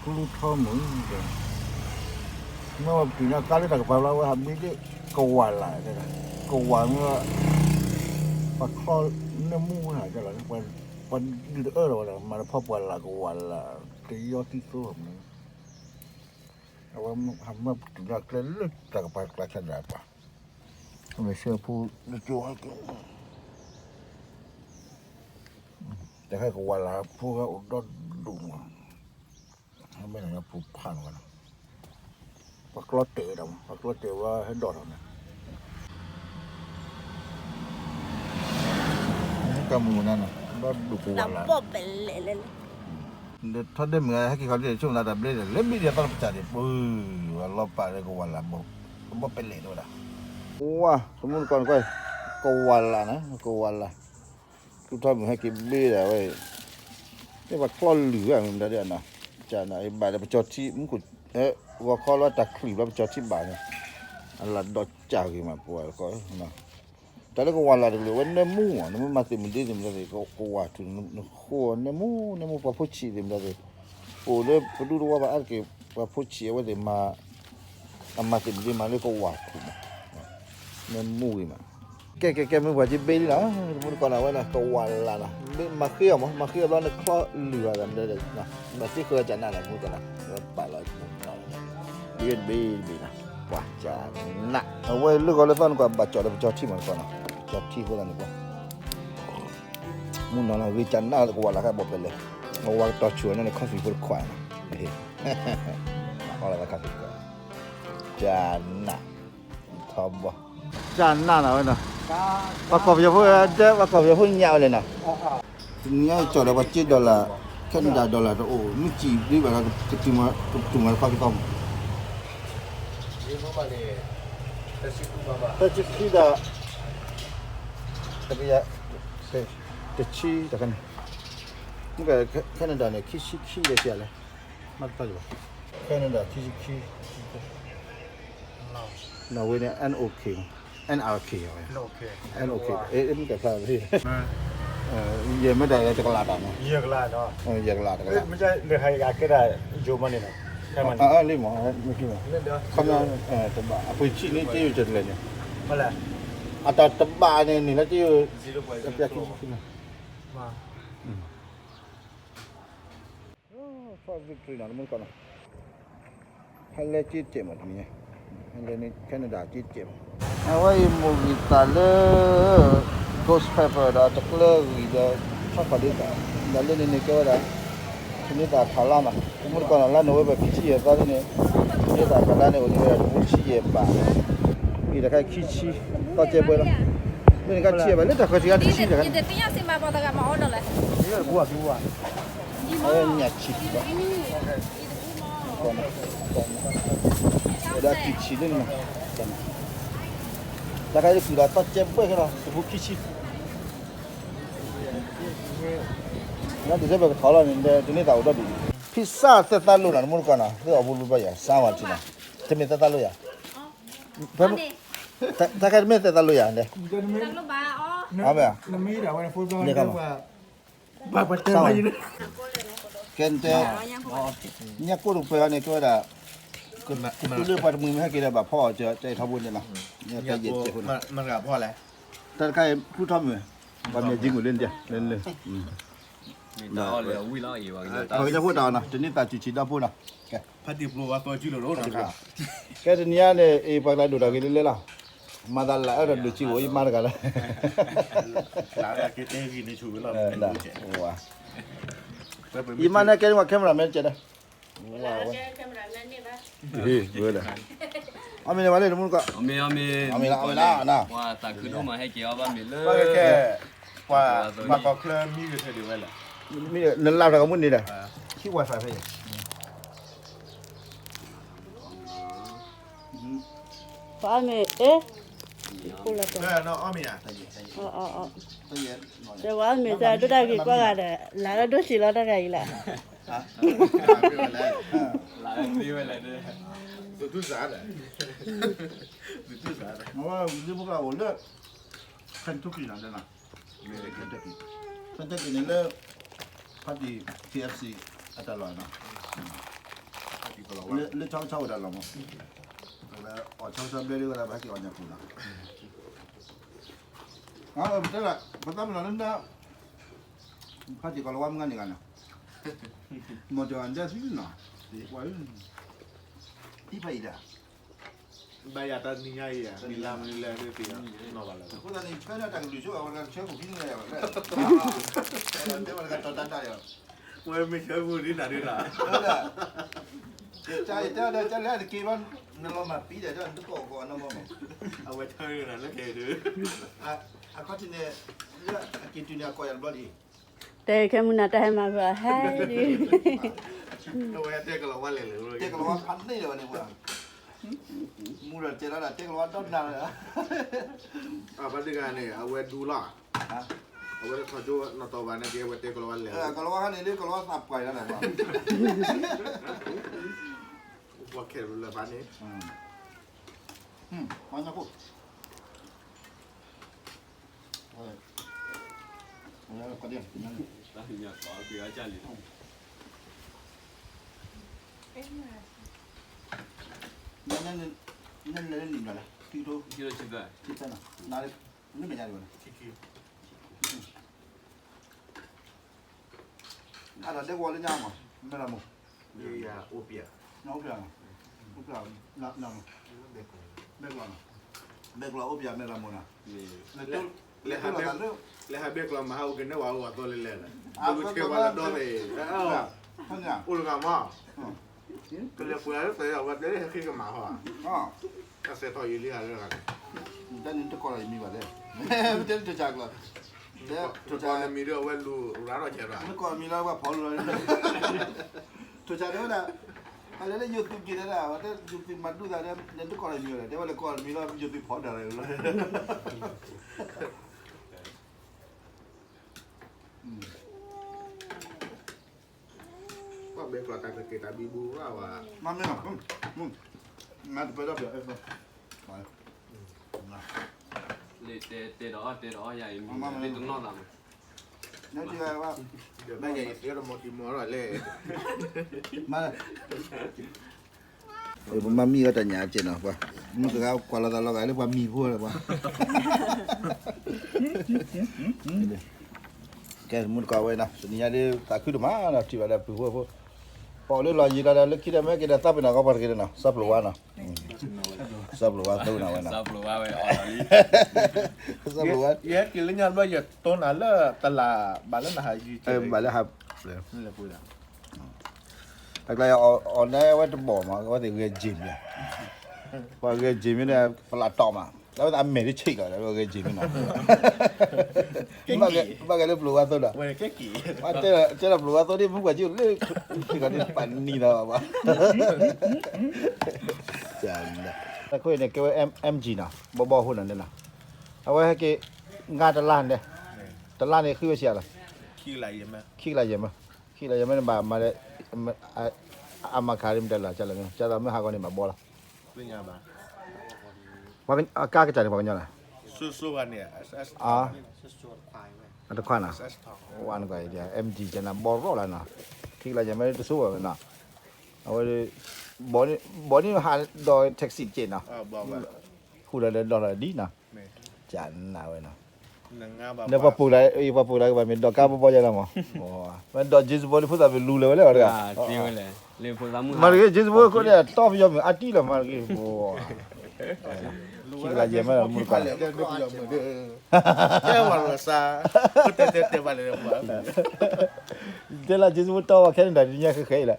ဖုထီမုၢ်, မ့ၢ်ဝဲပတုၤန့ၣ်ကါလၢတၢ်ကပၤဘျီဝဲဟးဘ့ၣ်ဒ့ၣ် ကဝၤလးတဲဒၣ်, ကဝၤမ့ၢ်ဝဲ ပှၤချီနၢမူဝဲဒၣ်လီၤ, ပှၤဒုးတအၢလီၤဝဲဒၣ် မၤတဖီပှၤလးကဝၤလး တယီသံသိမုၢ်, အဝဲဟးမၢပတုၤန့ၣ်ကျဲလၢတၢ်ကပၤကျါဆၢဒၣ်ပှၤ, မ့ၢ်ဆၢဖိကၠိဟဲက့ၤ တဟဲကဝၤလးဖိဟဲအိၣ်ဒီဒူၣ်မး, မ့ၢ်နပူၤဖးန့ၣ်ဝဲ, ပှၤကျီတဲာ်ဒီးမး ပှၤကျီတဲာ်ဝဲဟဲဒီးထီၣ်န့ၣ်, ကမူၤနၤန့ၣ် ဒီဒူၣ်ကဝၤလး, ထီဒ့မုၢ်ဟဲက့ၤခီဒ်ဆိကမိၣ်သးတၢ်ဘျ့ဒီး လဲၤဘ့ၣ်ဒ်သိးပစၢ်ဒံး ပှၤလီၤပာ်လၢကဝၤလးဘီ, ဘီပဲလဲၣ်တဝဲဒၣ်, ဝါ တမူတကိးန့ၣ်ကွၢ်, ကဝၤလးန့ၣ် ကဝၤလး ဖုထီမုၢ်ဟဲက့ၤဘ့ၣ်ဒၣ်ဝဲ, မ့ၢ်ပှၤကျီလုၢ်ဝဲမ့ၢ်မတၤဒ်အနီၤ, ကနဘၣ်ဒီးပကၠီၤထံ မူခိၣ်, ဂီၤခီလီၤတၢ်ချံၣ်ဘျီပကၠီၤထံဘၣ်န့ၣ်, အလၢ်ဒီးကၢ်ဂ့ၤမးပှၤ, တၢ်လၢကဝၤလးတကလုာ် အဝဲနၢမူမး နမ့ၢ်မၤသ့ၣ်မုၢ်ဒ့သ့ၣ်မတၤသ့ၣ် ကဝၤထူၣ်နဃိနၢမူ နၢမူပှၤဖိဆံးသ့ၣ်မတၤသ့ၣ်, ပအိၣ်လၢပဒူတဝီဘၣ်အါတက့ၢ် ပှၤဖိဆံးအဝဲသ့ၣ်မၤ အမၤသ့ၣ်မတၤမးလၢကဝၤထူၣ်မး, နၢမူဂ့ၤမး, ကဲကဲကဲ မ့ၢ်ပှၤက့ၤဘ့ၣ်လံနီၤ, တမူတကိးန့ၣ် အဝဲန့ၣ် ကဝၤလးနီၤ မၤဃ့အီၤမး မၤဃ့အီၤဘျီနချီလုၢ်အီၤသးမတၤ, ဘၣ်သ့ဃၢၤကနၣ်လၢမူတကိးနီၤ ပာ်လီၤ, ဘ့ၣ်တဘ့ၣ်တဘ့ၣ်နီၤ ပှၤကနၣ် အဝဲလၢဂီၤလၢသီန့ၣ်ကွၢ် ဘၣ်ကၠီၣ်လၢပကၠီၤထံမးတကိးနီၤ, ကၠီၤထံအဃိသတးန့ၣ်ကွၢ် မုၢ်နီၤလီၤ ဂ့ၤကနၣ်လၢကဝၤလးခါဘီၣ်ပဲလဲၣ်, ကဝၤကတီၤဆူၣ်န့ၣ် coffee ဖိတခွးနီၤ, အီလီၤသး coffee တခွး, ကနၣ်, ထီဘီ, ကနၣ်နီၤဝဲနီၤ, ပှၤကီၢ်ပယီၤဖိ, ပှၤကီၢ်ပယီၤဖိညၣ်ဝဲလဲၣ်နီၤ, တနံၤအံၤကၠီၣ်ဒီးပှၤက့ dollar, Canada dollar တအိၣ် မ့ၢ်စံးဒ်ဘၣ်ဒီး ကတုၤမၤတခီကသီမး သၢဆံခံဒီး တကယၤ တဆံတခါန့ၣ်, မ့ၢ်က Canada န့ၣ် ခံဆံခံလဲၤဆံးလဲၣ်, မ့ၢ်တဖၣ်ယဘၣ်, Canada ခံဆံခံ, Norway န့ၣ် NOK, NRK, NOK, မ့ၢ်ကဖျါ, ယဲၢ်မ့ၢ်တၢ်တကလးတၢ်န့ၣ်, ယဲၢ်ကလးတကလး, လံမး, တဘၣ် အပှ့ၤဆံးန့ၣ် တယိၤကတလဲၣ်န့ၣ်, အတၢ်တဘၣ်န့ၣ်န့ၣ်လၢတယိၤ, ဖီၣ် victory နီၤ တမူတကိးနီၤ, ဟဲလဲက့တဲာ်မးတနံၤညါ, ဟဲလဲန့ၣ် Canada က့တဲာ်မး, အဝဲအံၤမိၢ်ဂံၢ်သးလၢ ghost pepper ဒီးတကျၢဂံၢ်ဒီး ဆီခီၣ်ဒ့သး, ဒီးလၢန့ၣ်န့ၣ်ကဲဝဲဒၣ် တန့သးဖးလါနီၤ, တမူတကိးနီၤ လါ November ခံဆံယဲၢ်သီလၢန့ၣ်, တန့သးဖးလါန့ၣ် အိၣ်န့ၢ်ဝဲဒၣ်တဘိခံဆံယဲၢ်ဘး, အံၤတခါခံဆံ, သီကဲဘှဲလီၤ, မ့ၢ်န့ၣ်ခါခံဆံယဲၢ်ဘး လၢတၢ်ဃၢၤထံးခါတဆံတခါန့ၣ် အဝဲညၣ်ဆံးဘၣ်, ဝဲဒၣ်တဆံးလၢန့ၣ်မး, တၢ်ခါအံၤတကုၢ်ဒီးသီကဲဘှဲခဲလီၤ တဘိခံဆံ, လါ December ကထီၣ်လီၤန့ၣ် တန့သးအိၣ်ဒီဒူၣ်, pizza သဲသးလိနီၤ တမူတကိးနီၤ သ့အီၣ်ဘူးလူဘျီယၤ စါဝါထံနီၤ, တမ့ၢ်သဲသးလိယၤ, တၢ်ခါတမ့ၢ်သဲသးလိယၤ, မ့ၢ် ကဲတဲ, ညၣ်ကိၢ်တပှဲၤအီၤန့ၣ် ကဲဝဲဒၣ်, ကတုၤလၢပှၤတမှံၤမ့ၢ်ဟဲက့ၤဒီး ဘၣ်ဖီအီၤကၠီတဲထီဘိန့ၣ်လီၤ, တၢ်တခါအံၤဖုထီမုၢ်, ပှၤမ့ၢ်ကံမုၢ်လၢန့ၣ်, ပှၤကညီဖိတၢ်အီၤနီၤ တန့သးစုၣ်ဆံးဒီဖိနီၤ, ကဲတနံၤအံၤန့ၣ် အံၤပှၤကလဲၤဒိၣ်တၢ်ဂ့ၤလၢလဲၣ်လီၤ, မၤသးလၢအၢတၢ်ဒိၣ်ဆံးအိၣ်အံၤမၤတဂၤလၢ ယမါန့ၣ်ကဲန့ၣ် camera man ကဲဒၣ်, အီၣ်မ့ၤန့ၣ်ဝဲလၢတမူတကိး, အီၣ်မ့ၤန့ၣ်ဝဲလၢတမူတကိး, အီၣ်မ့ၤအီၣ်မ့ၤ, ပှၤသးခုဒိၣ်မးဟဲက့ၤအီၣ်ဘၣ်မ့ၤလၢ, ပှၤကီၢ်ချၢမံဂ့ၤထဲဒၣ်ဝဲလဲၣ်, နလၢတၢ်ကမူန့ၣ်ဒီး, ပှၤအီၣ်မ့ၤ, အီၣ်မ့ၤ, တဲပှၤအီၣ်မ့ၤတၢ်ဒိၣ်တၢ်ဂ့ၤကွၢ်ဂၤဒီး လၢလၢဒိၣ်ဆံးလီၤတၢ်ဂၤအံၤလီၤ, အဝဲဝံၤလၢပကအိၣ်လၢ Kentucky နီၤ, Kentucky န့ၣ်လၢ ဖါတံၢ် KFC အတၢ်လီၢ်နီၤ, လၢဆီကဆီအိၣ်တၢ်လီၤမး, အီၣ်ဆီကဆီဘျဲဒ်ဝဲဒၣ် ပဟဲက့ၤအီၣ်ညၣ်ပူၤနီၤ, ပသးပ့ၤနီၣ်လၢ ဖါတံၢ်ကီၢ်လီၤဝါမုၢ်ဂၤန့ၣ်ဂၤနီၤ, မီၤကၠီၤဒဲသံနီၤ, သံဖးအံၤဒၣ် ဘၣ်ယၤတနံၤညါအံၤဧါ, နံၤလါမနုၤလဲၣ်န့ၣ်သ့ၣ်နီၣ်ဘၣ်လၢၤ, အဃိသတးန့ၣ် ဆၢဒၣ်တၢ်ကလုၢ်ဆိ အဝဲတဂၤဆၢခိၣ်ဖံန့ၣ်လၢၤဘၣ်, တဲဝဲတဂၤတီၤတၢ်တၢ်ဒီး, ဝဲမ့ၢ်ဆၢမုၢ်ဒ်နၤဒ်လီၤ, ကတဲဒီးကလဲၤတက့ၤဘၣ်, နလီၤမၢ်ပံၤဒီး နတကိးကိးအနီၢ်မီၢ်မး, အဝဲဆၢဒၣ်လၢခဲဒုး, အခီၣ်ထံးန့ၣ်, လၢအက့ၤတုၤန့ၣ်အကိးယၤတဘျီဒံး တဲခဲမုၢ်နၤတၢ်ဟဲမၤဘၣ်ဟဲဒ်, အဝဲတဲကလီၤဝါလဲၤလဲၤ, တဲကလီၤဝါဖးန့ၢ်လၢၤဘၣ်န့ၣ်ပှၤ, မူဒီးတဲဒၣ်တဲကလီၤဝါဒီနၤလၢၤ, အဘၣ်တဂၤန့ၣ် အဝဲဒူလီၤ, အဝဲတထီၣ်ကၠိနီၣ်တီၢ်ဘၣ်န့ၣ်က့ၤ အဝဲတဲကလီၤဝါလဲၤ, ကလီၤဝါခါန့ၣ်လၢကလီၤဝါသးပှၢ်လီၤ, ပှၤခဲလၢာ်ဖးန့ၣ်, ပှၤညါခိၣ် နလဲၤလၢနံၤဘၣ်လဲၣ်, ထံထီ, ထံသၢနီၤ, နမ့ၢ်ညါဒံးဘၣ်လဲၣ်, အဒီးဒဲကဝီၤလၢညါမး, မဲၢ်လးမိၢ်, အိၣ်ပယၤ, အိၣ်ပယၤ, အိၣ်ပယၤ, ဘဲကလီၤ, ဘဲကလီၤအိၣ်ပယၤမဲၢ်လးမိၢ်နီၤ, လဲၤဟးဘဲကလီၤမၤဟးအိၣ်က့ၤန့ၢ်ဝဲ အိၣ်အသီလဲၣ်လဲၣ်, အိၣ်ဆဲးဝဲလၢဒီသ့ၣ်, အိၣ်တဂၤမး, ကလဲၤပှ့ၤလၢသဲး အဝဲတဲလၢဟဲဃ့ကမၤဟီ, ကစဲးထီၣ်ယံာ်လံဧါလၢဂၤန့ၣ်, တၢ်န့ၣ်တကိးလီၤယမံၤဘၣ်လဲၣ်, တဲတကးကျီၤ, တကိးလီၤမံၤဒီးအဝဲလူၤရၤထီၣ်ကဲဒီး, နကိးမံၤလၢပှၤဖီလူၤလီၤ, ထိၣ်စးတဲဝဲဒၣ်, အလဲၤလၢယိၤသုးက့ၤတဲဒၣ် အဝဲတဲယိၤသုးမၤဒူသးဒီး နတကိးလီၤမံၤဘၣ်လဲၣ်, တဲဝဲလဲၤကိးမံၤလီၤ ယိၤသုးဖီဒၣ်လီၤ ပှၤဘဲကျီၢ်တၢ်ကက့ၤတၢ်ဘံဘူရၣ်ဝဲ, မ့ၢ်, မ့ၢ်တပၢၢ်ဒီးပျၢၤ, တဲဒီးအီၣ်တဲဒီးအီၣ်ယၤအံၤမ့ၢ်တနီၣ်သးမး, ဘၣ်ယၤယသ့ဒီးမီၤတံၤမီၤထီၣ်လဲၣ်, ပမၤမံအီၤတၢ်ညၣ်အစဲးနီၤ, ပှၤမုၢ်တဂၤကွၢ်လီၤသးလီၤဂာ်လၢပှၤမံၤဖိလၢပှၤ ကဲမုၢ်တကိးဝဲနီၤ, တနံၤညါဒ်သးခုတမးနီၤ, ထံၣ်ဘၣ်ဒီးပုၢ်ဖိဖိ, ပှၤအိၣ်လၢလီၢ်ယံၤလီၤဒီး လၢခံဒီးမ့ၢ်က့ၤဒီးသးပ့ၤနီၣ်ကီးပှၤတဂ့ၤနီၤ, စီၤပျိဝါနီၤ, စီၤပျိဝါသိနီၤဝဲနီၤ, စီၤပျိဝါ, ယဟဲက့ၤလၢညါဘျီယတိၢ်နၤလၢတလး, ဘၣ်လၢနဟးယံၤ, ဘၣ်လၢဟး, တကျါ အီၤနဲဝဲတဘီၣ်မး, အဝဲသ့ၣ်ဂဲၤ gym န့ၣ်, ပှၤဂဲၤ gym န့ၣ် ပလးတီၢ်မး, အဝဲသ့ၣ်အမဲာ်တဆံးကီး အဝဲဂဲၤ gym န့ၣ်နီၤ, ဘၣ်ဂဲၤလၢပျိဝါသိဒီး, တဲလီၤပျိဝါသိဒ်မုၢ်ပှၢ်ကၠိလၢ, ထံကီၢ်ဒ်ပာ်နံၤလီၤဘၣ်, တၢ်ခိၣ်အံၤန့ၣ် ကဲဝဲ MG နီၤ, ဘီဘီအဃိနီၤန့ၣ်နီၤ, အဝဲဟဲက့ၤ, ငါတလါန့ၣ်, တလါန့ၣ်ဃုဝဲဆံးလီၤ, ခံကလးယဲၢ်မၢ, ခံကလးယဲၢ်မၢန့ၣ်ဘၣ်မၤလၢ အမၤခးဒ်မတၤလၢာ်ကလဲၣ်န့ၣ် ကသိးမ့ၢ်ဟးဂီၤန့ၣ်မၤဘီလီၤ, အကါကစၢ်န့ၣ်ပှၤကညီလဲၣ်, အတခွါနီၤ, ဝါနကွၢ်အံၤ MG ကနၤဘီရီၣ်လၢနီၤ, ခံကလးယဲၢ်မၢတဆိဝဲနီၤ, အဝဲ, ဘီန့ၣ်ဟးဒီး taxi တက့ၢ်နီၤ, ဃုာ်ဒီးလဲၤဒီးလီၤဒ်နီၤ, ကနၤဝဲနီၤ လၢပှၤပူၤလၢ, ပှၤပူၤလၢကဘၣ်မ့ၢ်ဒီးကါဘီဘီယဲလီၤမး, မ့ၢ်ဒီး James Bond လၢဖိသၣ်ပ့ၤလူၤလၢၤဝဲလဲၣ်အီၤတဂၤ, မၤတဂ့ၤ James Bond ခိၣ်န့ၣ် တီပယီၤမုၣ်အါတံၢ်လီၤမၤတဂ့ၤ, ခံကလးယဲၢ်မၢလီၤမုၢ်တကိး, တဲဝဲလၢစါ, တဲတဲတဲဘၣ်လဲၣ်, တဲလၢ James Bond တီဝဲ Canada တနံၤညါဃဲဃဲအံၤလီၤ